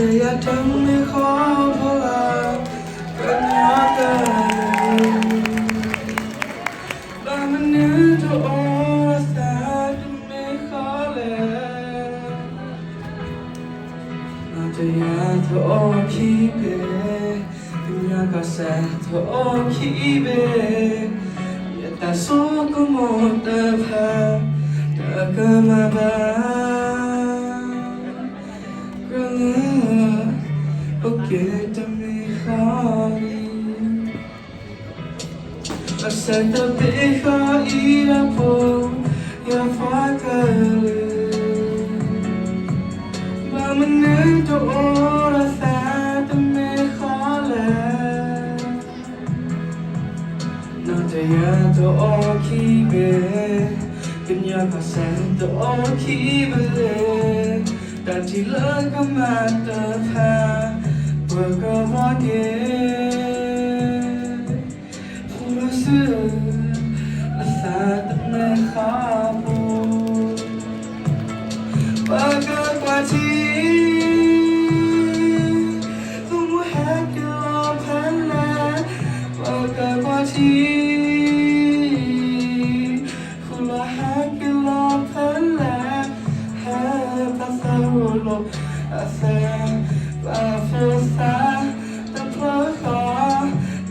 ယၤတမ့ၢ်ဃီဖီလာ်, ကညီကလုာ်, ဘၣ်မနုၤတအိၣ်အသးတမ့ၢ်ဃီလဲၣ်. နီၢ်တယၢ်တအိၣ်ခံဘ့ၣ်, ကညီကီၢ်စဲၣ်တအိၣ်ခံဘ့ၣ်, ယတၢ်ဆိကမိၣ်တဖၣ် တကမၣ်ဘၣ် ကလၢ အိၣ်က့ၤတမ့ၢ်ဃီလံ. အဆၢတဘ့ၣ်ဃီအံၤလၢပှၤ ယပှၤကလုာ်, ဘၣ်မနုၤတအိၣ်အသးတမ့ၢ်ဃီလဲၣ်. နီၢ်တယၢ်တအိၣ်ခံဘ့ၣ်, ကညီကီၢ်စဲၣ်တအိၣ်ခံဘ့ၣ်, တၢ်ထံၣ်လၢကမၣ်တဖၣ် ပှၤကဘှီက့ၤ ဖိလီၤစု လၢသးတမ့ၢ်ဃီပူၤ, ပကကွၢ်ထံ သုးမုၢ်ဟဲက့ၤလီၤဖဲလဲၣ်, ပကကွၢ်ထံ ဃုလီၤဟဲက့ၤလီၤဖဲလဲၣ်, ဟဲပသးရိၤလိာ်အသး, ပာ်ဖှိၣ်သးတဖျၢၣ်ဃီ,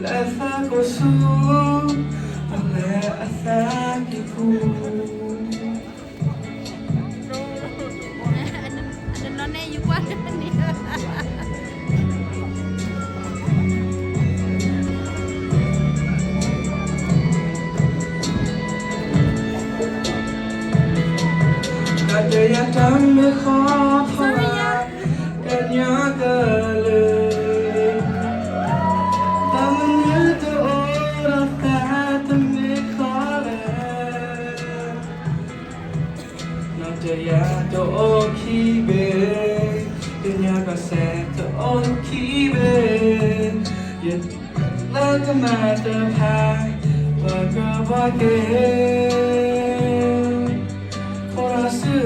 လဲၤသကိးဆူ ပလဲၤအသးကံၢ်ပူၤ တၢ်တယၢ်တၢ်မ့ၢ်ဃီဖီလာ်, ကညီကလုာ်, တၢ်မနုၤတအိၣ်ဒီးသးတမ့ၢ်ဃီလဲၣ်. နီၢ်တယၢ်တအိၣ်ခံဘ့ၣ်, ကညီကီၢ်စဲၣ်တအိၣ်ခံဘ့ၣ်, ယလၢကမၣ်တဖၣ် ပကဘှီက့ၤ ဖိလီၤစု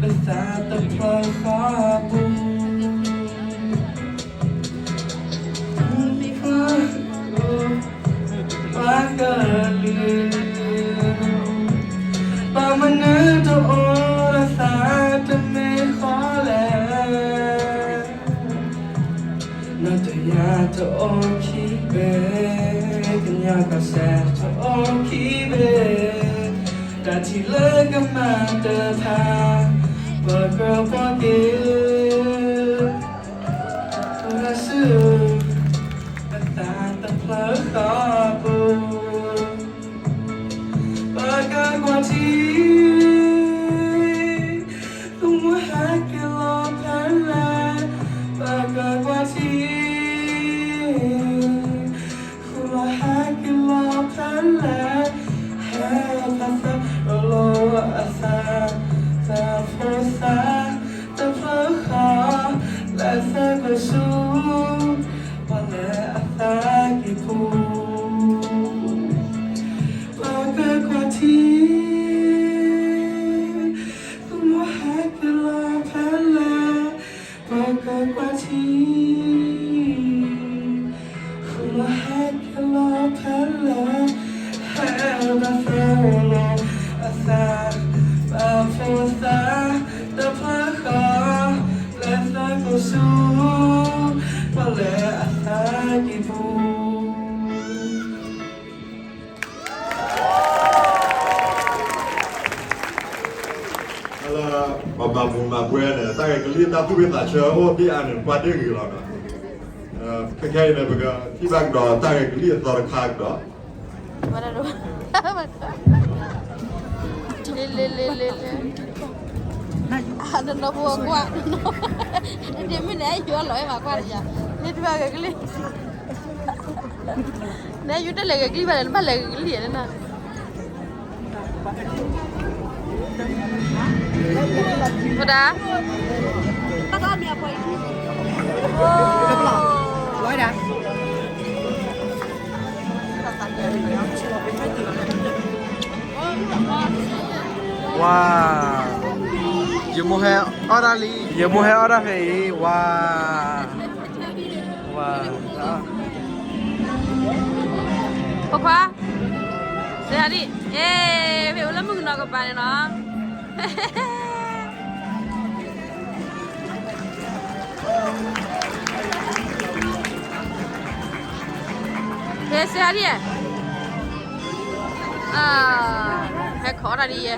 လၢသးတဖျၢၣ်ဃီပူၤ ပှၤကလုာ်, ဘၣ်မနုၤတအိၣ်ဒီးသးတမ့ၢ်ဃီလဲၣ်. နီၢ်တယၢ်တအိၣ်ခံဘ့ၣ်, ကညီကီၢ်စဲၣ်တအိၣ်ခံဘ့ၣ်, တၢ်ထံၣ်လၢကမၣ်တဖၣ် ပကဘှီက့ၤ ဖိလီၤစု လၢသးတဖျၢၣ်ဃီပူၤ ပကကွၢ်ထံ သုးမုၢ်ဟဲက့ၤလီၤဖဲလဲၣ်, ပကကွၢ်ထံ ဃုလီၤဟဲက့ၤလီၤဖဲလဲၣ်, ဟဲပသးရိၤလိာ်အသး, ပာ်ဖှိၣ်သးတဖျၢၣ်ဃီ, လဲၤသကိးဆူ ပလဲၤအသးကံၢ်ပူၤ ပကကွၢ်ထံ သုးမုၢ်ဟဲက့ၤလီၤဖဲလဲၣ်, ပကကွၢ်ထံ ဃုလီၤဟဲက့ၤလီၤဖဲလဲၣ်, ဟဲပသးရိၤလိာ်အသး, ပာ်ဖှိၣ်သးတဖျၢၣ်ဃီ, လဲၤသကိးဆူ ပလဲၤအသးကံၢ်ပူၤ လၢပမၤပူၤမၤပှဲၤန့ၣ် တၢ်ဂဲၤကလံၣ်တၢ်သူၣ်ဝံၣ်သးဆၢအိၣ်ဒံးအါန့ၣ် ပှၤဒ့ၣ်ဂ့ၤလီၤနီၤ. ခဲခဲအံၤန့ၣ် ပကထံၣ်ဘၣ်ကဒီးတၢ်ဂဲၤကလံၣ်အသီတခါကဒီး လ့လ့လ့လ့လ့, အနီၢ်နီၢ်ဖိကွၢ်, နမ့ၢ်န့ၣ် အယူၤအလီၢ်မၤကွၢ်တယၤ, န့ၣ်တဘၣ်ဂဲၤကလံၣ်, နယူၤတလဲၤဂဲၤကလံၣ်ဘၣ်လဲၣ်, နဘၣ်လဲၤဂဲၤကလံၣ်န့ၣ်နီၤ. ဝဒၣ်, ဝါ ယမိၢ်ဟဲအီၣ်တၢ်လံ, ယမိၢ်ဟဲအီၣ်တၢ်ဖဲအံၤ, ဝါ, ဝါ, ဖိခွါ, စဟၤဒံ, အဲ, ဖဲအိၣ်လၢမုၢ်ကနီၤကပၤန့ၣ်နီၤ. ဖဲစဟၤဒံ, ဟဲခိးတၢ်ဒ်ယဲ.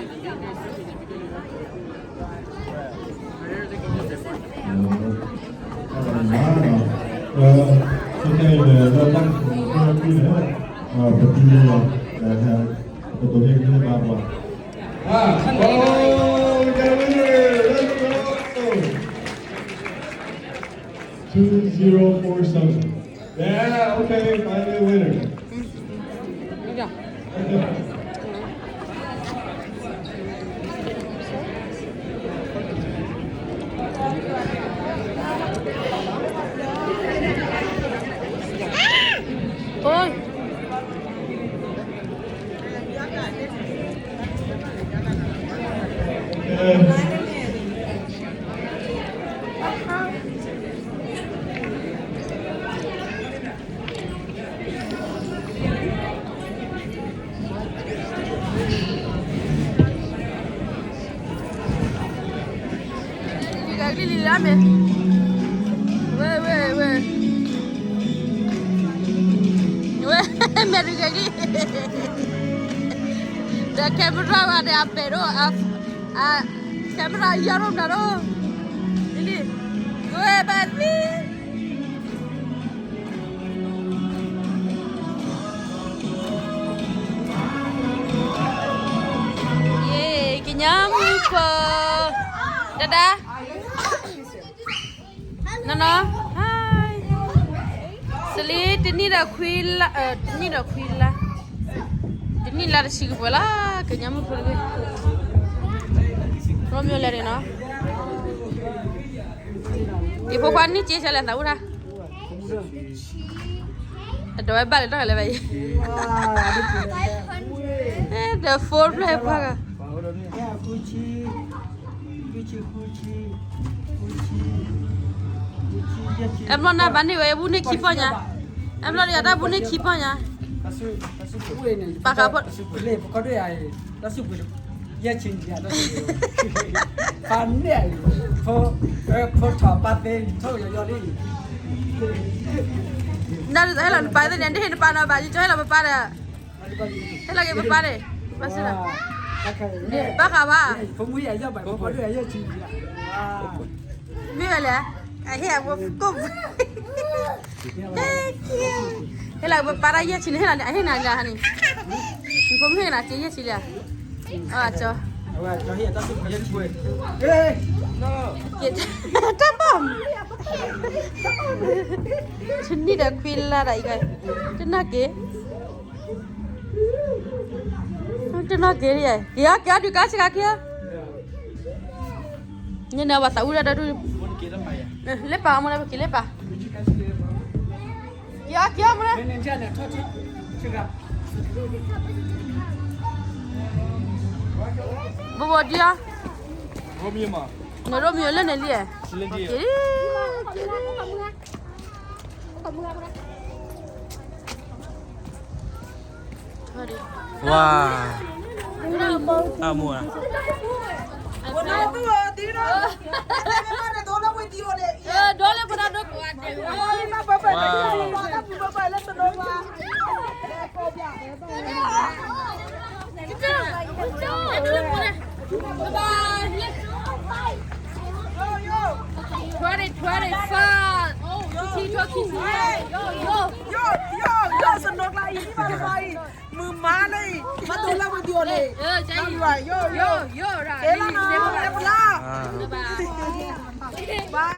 Ah, oh, we got a winner. Let's go. Two zero four seven. Yeah, okay, find a winner. Dugagli lila me. Wé, wé, wé. Wé, me dugagli. The camera wa de ape do, a, a, camera yaro na do. Lili. Wé, ba, lili. Yay, ကညီမုၢ်ဖိ. Dada. နီၢ်နီၢ်, hi. စလံ တနံၣ်ဒီးခွံလါ, တနံၣ်ဒီးခွံလါ, တနံၣ်လါတဆံကပှဲၤလီၤ, ကညီမုၢ်ဖိတဂ့ၤ. ရိမ့ၤလဲၤန့ၣ်နီၤ. ယဖိခွါန့ၣ်က့ၤဆဲလဲၣ်သးအိၣ်တၢ်. အဒိးဝဲဘၣ်လၢတၢ်လဲၤဘၣ်အံၤ, the four play ပှၤဂၤ. အဲဘျီနၤဘၣ်န့ၢ်ဝဲ ဘူးန့ၢ်ခံပီၢ်ညါ, အဲဘျီဒီးယတၢ်ဘူးန့ၢ်ခံပီၢ်ညါ, ပာ်ဃာ်ဖိ လ့ၣ်ပကီၢ်ဒွဲၣ်ယၤအံၤ, တၢ်စုပူၤ, ယဲၢ်ဆံန့ၣ်, ဖးန့ၢ်, ဖိ, ဖိထီၣ်ပာ်သ့, ထီၣ်ယီၤယီၤလံ. နဟဲလီၤနပာ်သ့န့ၣ်, နဟဲနပာ်နီၤဘၣ်, ယကၠီဟဲလီၤပပာ်ဒီး, ဟဲလီၤက့ၤပပာ်န့ၣ်, ဘၣ်ဃးဘၣ်, မ့ၢ်ဝဲလဲၣ်, အဟဲအဝဲကိၣ် ဟဲလီၤပပာ်တၢ်ယဲၢ်ဆံန့ၣ်, ဟဲလီၤန့ၣ်, အဟဲနၤလၢဟါန့ၣ်, နဖိမုၣ်ဟဲနၤက့ၤယဲၢ်ဆံလံ, အကၠီ, တၢ်ဘၣ်, တနံၣ်ဒီးခွံလါဒၣ်အံၤ, တနၢ်က့ၤ, တနၢ်က့ၤ, က့ၤအီၤ က့ၤအီၤ ဒုးကါဆှါက့ၤအီၤ. န့ၣ်န့ၣ် အဝဲသးအူဒၣ်ဒၣ်ဒူၣ်, လ့ပာ်အမူလၢပက့ၤလ့ပာ်, က့ၤအီၤ က့ၤအီၤမူလၢ, ဘိဘိဒံအီၤ, နရိမံၤလၢန့ၣ်လံ, က့ၤ, က့ၤလံ. ဝါ, အမူ, ဒိလၢပဒိးဒိးကွာ်တဲ, ဝါ, ထွဲန့ၣ် ထွဲန့ၣ် ဖး, ခံထွဲခံဆံ, ယိာ်, ယိာ်, ယိာ်, စနိကျါအံၤ, မုၢ်မါလၢအံၤ, မၤဒိလၢဝဲဒံးအီၤန့ၣ်, ယိာ်, ယိာ်, ယိာ်, ကဲလီၤနီၤ, လဲၤပလၢ, ဘၣ်